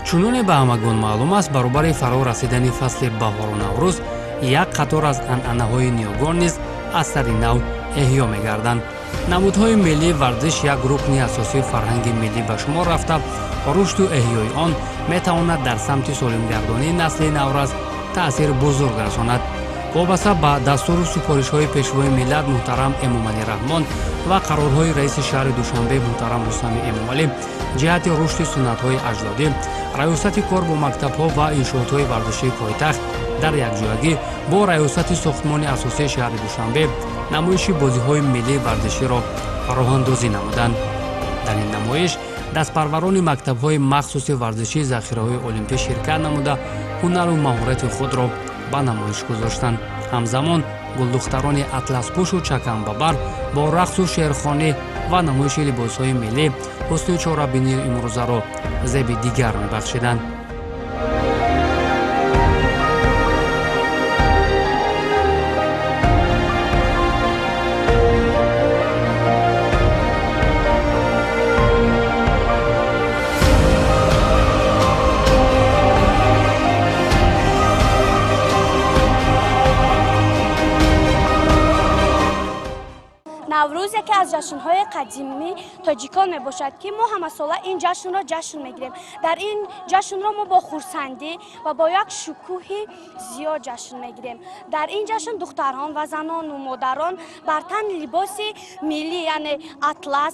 Чуноне ба ҳамагон маълум аст, баробари фаро расидани фасли баҳору Наврӯз як қатор аз анъанаҳои ниёгон низ аз сари нав эҳё мегарданд. Намудҳои миллии варзиш як рукни асосии фарҳанги миллӣ ба шумор рафта, рушду эҳёи он метавонад дар самти солимгардонии насли наврас таъсири бузург расонад. Вобаста ба дастуру супоришҳои Пешвои миллат муҳтарам Эмомалӣ Раҳмон ва қарорҳои раиси шаҳри Душанбе муҳтарам Рустами Эмомалӣ ҷиҳати рушди суннатҳои аҷдодӣ, Раёсати кор бо мактабҳо ва иншоотҳои варзишии пойтахт дар якҷоягӣ бо Раёсати сохтмони асосии шаҳри Душанбе намоиши бозиҳои миллии варзиширо роҳандозӣ намуданд. Дар ин намоиш дастпарварони мактабҳои махсуси варзишии захираҳои олимпӣ ширкат намуда, ҳунару маҳорати худро ба намоиш гузоштанд. Ҳамзамон гулдухтарони атласпӯшу чаканбабар бо рақсу шеърхонӣ ва намоиши либосҳои миллӣ ҳусни чорабинии имрӯзаро зеби дигар мебахшиданд. Наврӯз яке аз ҷашнҳои қадимии тоҷикон мебошад, ки мо ҳамасола ин ҷашнро ҷашн мегирем. Дар ин ҷашнро мо бо хурсандӣ ва бо як шукӯҳи зиёд ҷашн мегирем. Дар ин ҷашн духтарон ва занону модарон бар тан либоси миллӣ, яъне атлас,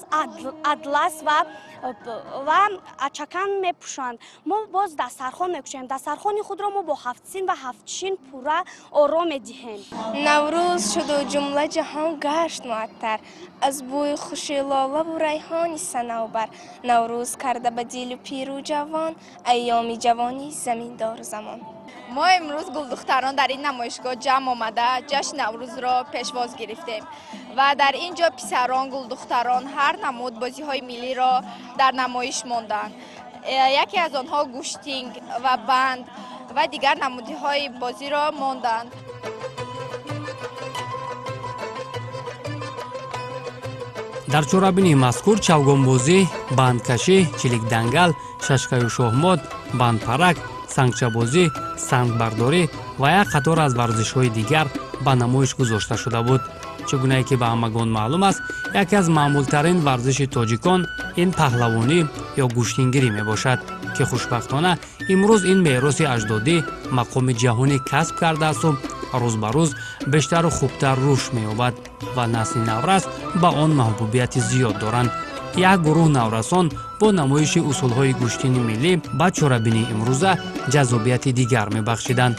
адлас ва чакан мепӯшанд. Мо боз дастархон мекушоем. Дастархони худро мо бо ҳафтсин ва ҳафтшин пурра оро медиҳем. Наврӯз шуду ҷумла ҷаҳон гашт муаттар, аз бӯи хуши лолаву райҳони санавбар. Наврӯз карда ба дилу пиру ҷавон айёми ҷавонӣ заминдору замон. Мо имрӯз гулдухтарон дар ин намоишгоҳ ҷамъ омада ҷашни Наврӯзро пешвоз гирифтем ва дар ин ҷо писарон, гулдухтарон ҳар намуд бозиҳои миллиро дар намоиш монданд. Яке аз онҳо гӯштинг ва банд ва дигар намудиҳои бозиро монданд. Дар чорабинии мазкур чавгонбозӣ, бандкашӣ, чиликдангал, шашкаю шоҳмот, бандпарак, сангчабозӣ, сангбардорӣ ва як қатор аз варзишҳои дигар ба намоиш гузошта шуда буд. Чӣ гунае ки ба ҳамагон маълум аст, яке аз маъмултарин варзиши тоҷикон ин паҳлавонӣ ё гӯштингирӣ мебошад, ки хушбахтона имрӯз ин мероси аҷдодӣ мақоми ҷаҳонӣ касб кардаасту рӯз ба рӯз бештару хубтар рушд меёбад ва насли наврас ба он маҳбубияти зиёд доранд. Як гурӯҳ наврасон бо намоиши усулҳои гӯштини миллӣ ба чорабинии имрӯза ҷаззобияти дигар мебахшиданд.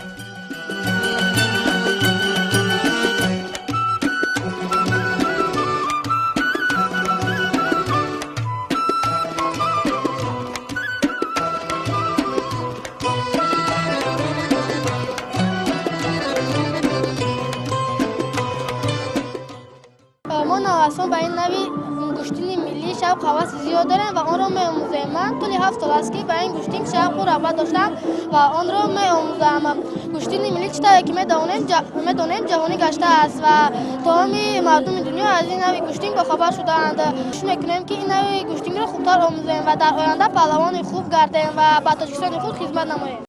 Мо наврасон ба ин нави гӯштини миллӣ шавқу ҳавас зиёд дорем ва онро меомӯзем. Ман тӯли 7 сол аст, ки ба ин гӯштин шавқу рағбат доштам ва онро меомӯзам. Гӯштини миллӣ чӣ тавре ки медонем ҷаҳонӣ гаштааст ва тамоми мардуми дунё аз ин нави гӯштин бохабар шудаанд. Кӯшиш мекунем, ки ин нави гӯштинро хубтар омӯзем ва дар оянда паҳлавони хуб гардем ва ба Тоҷикистони худ хизмат намоем.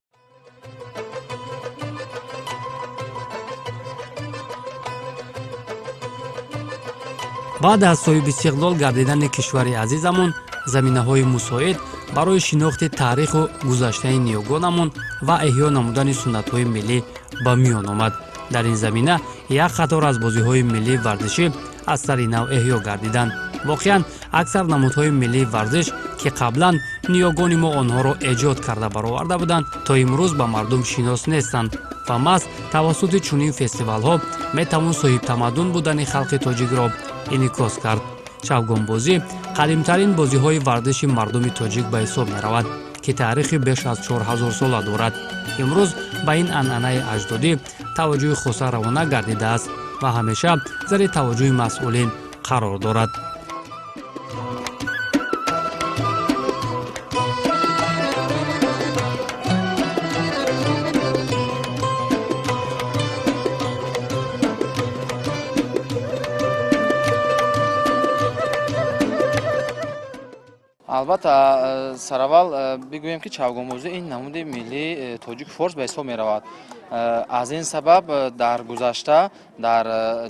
Баъд аз соҳиби истиқлол гардидани кишвари азизамон заминаҳои мусоид барои шинохти таъриху гузаштаи ниёгонамон ва эҳё намудани суннатҳои миллӣ ба миён омад. Дар ин замина як қатор аз бозиҳои миллии варзишӣ аз сари нав эҳё гардиданд. Воқеан, аксар намудҳои миллии варзиш, ки қаблан ниёгони мо онҳоро эҷод карда бароварда буданд, то имрӯз ба мардум шинос нестанд ва маҳз тавассути чунин фестивалҳо метавон соҳибтамаддун будани халқи тоҷикро инъикос кард. Чавгонбозӣ қадимтарин бозиҳои варзиши мардуми тоҷик ба ҳисоб меравад, ки таърихи беш аз 4000 сола дорад. Имрӯз ба ин анъанаи аҷдодӣ таваҷҷӯҳи хоса равона гардидааст ва ҳамеша зери таваҷҷӯҳи масъулин қарор дорад. Албатта, сараввал бигӯем, ки чавгонбозӣ ин намуди миллии тоҷику форс ба ҳисоб меравад. Аз ин сабаб дар гузашта дар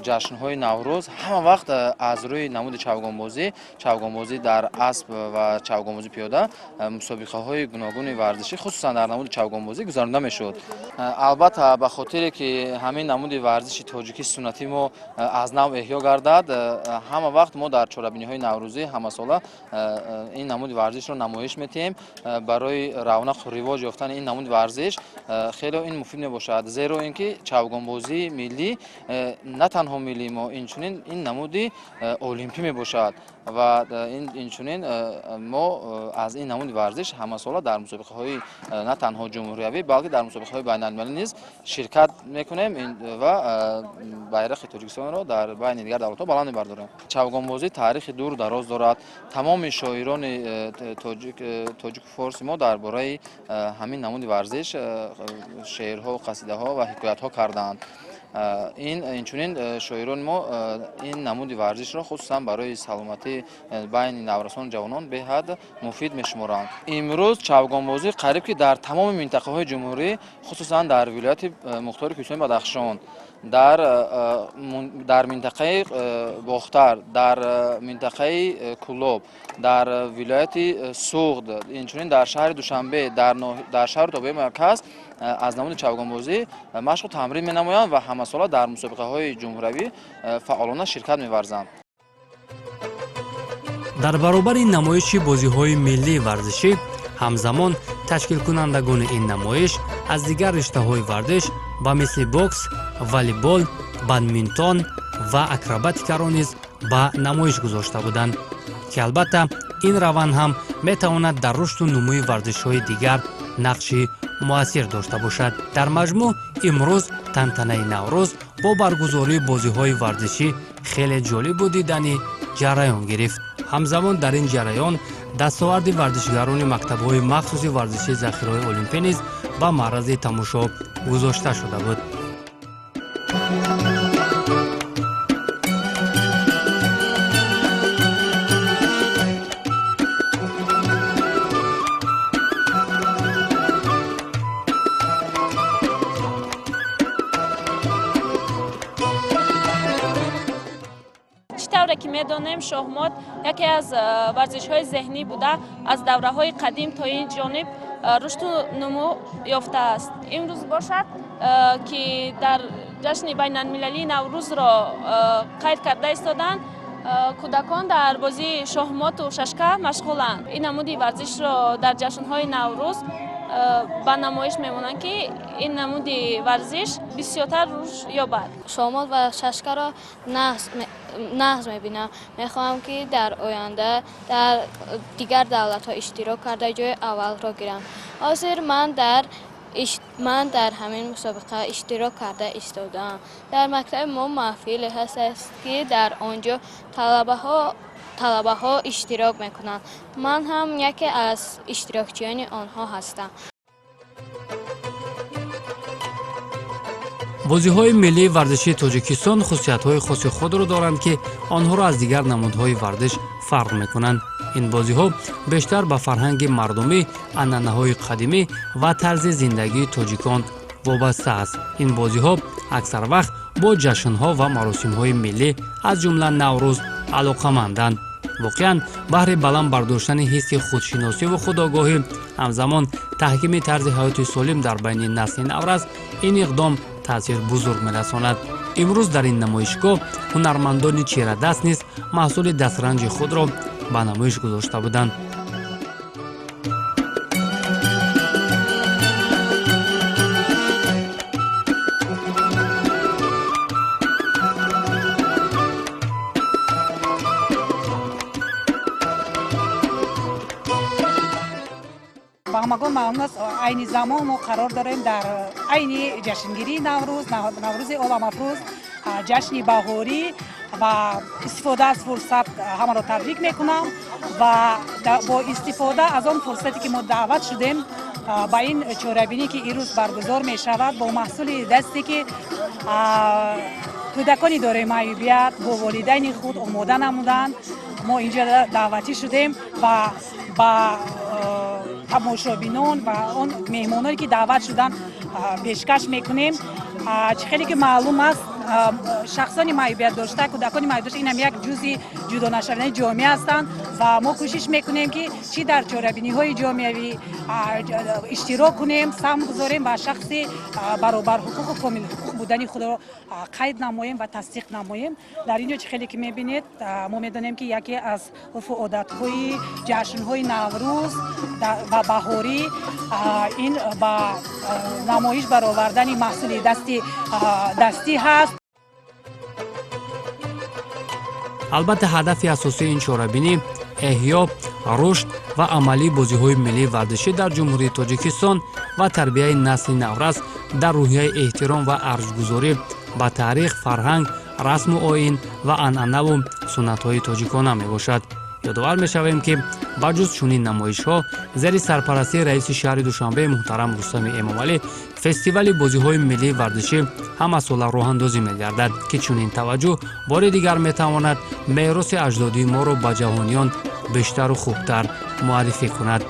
ҷашнҳои Наврӯз ҳама вақт аз рӯи намуди чавгонбозӣ, чавгонбозӣ дар асп ва чавгонбозӣ пиёда, мусобиқаҳои гуногуни варзишӣ, хусусан дар намуди чавгонбозӣ, гузаронида мешуд. Албатта, ба хотире ки ҳамин намуди варзиши тоҷикии суннатӣ мо аз нав эҳё гардад, ҳама вақт мо дар чорабиниҳои наврӯзӣ ҳамасола ин намуди варзишро намоиш метиҳем. Барои равнақу ривоҷ ёфтани ин намуди варзиш хеле ин муфид мебошад, зеро ин ки чавгонбозии миллӣ на танҳо миллии мо, инчунин ин намуди олимпӣ мебошад ва инчунин мо аз ин намуди варзиш ҳамасола дар мусобиқаҳои на танҳо ҷумҳуриявӣ, балки дар мусобиқаҳои байналмилалӣ низ ширкат мекунем ва байрақи Тоҷикистонро дар байни дигар давлатҳо баланд мебардорем. Чавгонбозӣ таърихи дуру дароз дорад. Тамоми шоирони тоҷику форси мо дар бораи ҳамин намуди варзиш шеърҳо, қасидаҳо ва ҳикоятҳо кардаанд. Ин инчунин шоирони мо ин намуди варзишро хусусан барои саломатӣ байни наврасону ҷавонон беҳад муфид мешуморанд. Имрӯз чавгонбозӣ қариб ки дар тамоми минтақаҳои ҷумҳурӣ, хусусан дар вилояти мухтори Кӯҳистони Бадахшон, дар минтақаи Бохтар, дар минтақаи Кӯлоб, дар вилояти Суғд, инчунин дар шаҳри Душанбе, дар шаҳру тобеи марказ аз намуди чавгонбозӣ машқу тамрин менамоянд ва ҳамасола дар мусобиқаҳои ҷумҳуриявӣ фаъолона ширкат меварзанд. Дар баробари намоиши бозиҳои миллии варзишӣ, ҳамзамон ташкилкунандагони ин намоиш аз дигар риштаҳои варзиш ба мисли бокс, волейбол, бадминтон ва акробатикаро низ ба намоиш гузошта буданд, ки албатта ин раванд ҳам метавонад дар рушду нумӯи варзишҳои дигар нақши муассир дошта бошад. Дар маҷмӯъ, имрӯз тантанаи Наврӯз бо баргузории бозиҳои варзишӣ хеле ҷолибу диданӣ ҷараён гирифт. Ҳамзамон дар ин ҷараён дастоварди варзишгарони мактабҳои махсуси варзишии захираҳои олимпӣ низ ба маърази тамошо гузошта шуда буд. Чӣ тавре ки медонем, шоҳмот яке аз варзишҳои зеҳнӣ буда, аз давраҳои қадим то ин ҷониб рушду нумӯ ёфтааст. Имрӯз бошад, ки дар ҷашни байналмилалии Наврӯзро қайд карда истоданд, кӯдакон дар бозии шоҳмоту шашка машғуланд. Ин намуди варзишро дар ҷашнҳои Наврӯз ба намоиш мемонанд, ки ин намуди варзиш бисёртар рушд ёбад. Шоҳмот ва шашкаро нағз мебинам. Мехоҳам, ки дар оянда дар дигар давлатҳо иштирок карда, ҷои аввалро гирам. Ҳозир ман дар ҳамин мусобиқа иштирок карда истодаам. Дар мактаби мо маҳфиле ҳаст, ки дар он ҷо талабаҳо иштирок мекунанд. Ман ҳам яке аз иштирокчиёни онҳо ҳастам. Бозиҳои миллии варзишии Тоҷикистон хусусиятҳои хоси худро доранд, ки онҳоро аз дигар намудҳои варзиш фарқ мекунанд. Ин бозиҳо бештар ба фарҳанги мардумӣ, анъанаҳои қадимӣ ва тарзи зиндагии тоҷикон вобаста аст. Ин бозиҳо аксар вақт бо ҷашнҳо ва маросимҳои миллӣ, аз ҷумла Наврӯз, алоқаманданд. Воқеан, баҳри баланд бардоштани ҳисси худшиносиву худогоҳӣ, ҳамзамон таҳкими тарзи ҳаёти солим дар байни насли наврас ин иқдом таъсир бузург мерасонад. Имрӯз дар ин намоишгоҳ ҳунармандони чирадаст низ маҳсули дастранҷи худро ба намоиш гузошта буданд. Ба ҳамагон маълум аст, айни замон мо қарор дорем дар айни ҷашнгирии Наврӯз, Наврӯзи оламафрӯз, ҷашни баҳорӣ, ва истифода аз фурсат ҳамаро табрик мекунам ва бо истифода аз он фурсате, ки мо даъват шудем ба ин чорабинӣ, ки ирӯз баргузор мешавад, бо маҳсули дасте, ки кӯдакони дорои маъюбият бо волидайни худ омода намуданд, мо инҷо даъватӣ шудем ва ба тамошобинон ва он меҳмононе ки даъват шуданд пешкаш мекунем. Чӣ хеле ки маълум аст, шахсони маъюбият дошта, кӯдакони маъюб дошта инам як ҷузъи ҷудонашавандаи ҷомеа ҳастанд ва мо кӯшиш мекунем, ки чӣ дар чорабиниҳои ҷомеавӣ иштирок кунем, саҳм гузорем ва шахси баробарҳуқуқу комилҳуқуқ будани худро қайд намоем ва тасдиқ намоем. Дар ин ҷо, чӣ хеле ки мебинед, мо медонем, ки яке аз урфу одатҳои ҷашнҳои Наврӯз ва баҳорӣ ин ба намоиш баровардани маҳсули дастӣ ҳаст. Албатта, ҳадафи асосии ин чорабинӣ эҳё, рушд ва амалии бозиҳои миллии варзишӣ дар Ҷумҳурии Тоҷикистон ва тарбияи насли наврас дар рӯҳияи эҳтиром ва арҷгузорӣ ба таърих, фарҳанг, расму оин ва анъанаву суннатҳои тоҷикона мебошад. Ёдовар мешавем, ки ба ҷуз чунин намоишҳо, зери сарпарастии раиси шаҳри Душанбе муҳтарам Рустами Эмомалӣ фестивали бозиҳои миллии варзишӣ ҳамасола роҳандозӣ мегардад, ки чунин таваҷҷӯҳ бори дигар метавонад мероси аҷдодии моро ба ҷаҳониён бештару хубтар муаррифӣ кунад.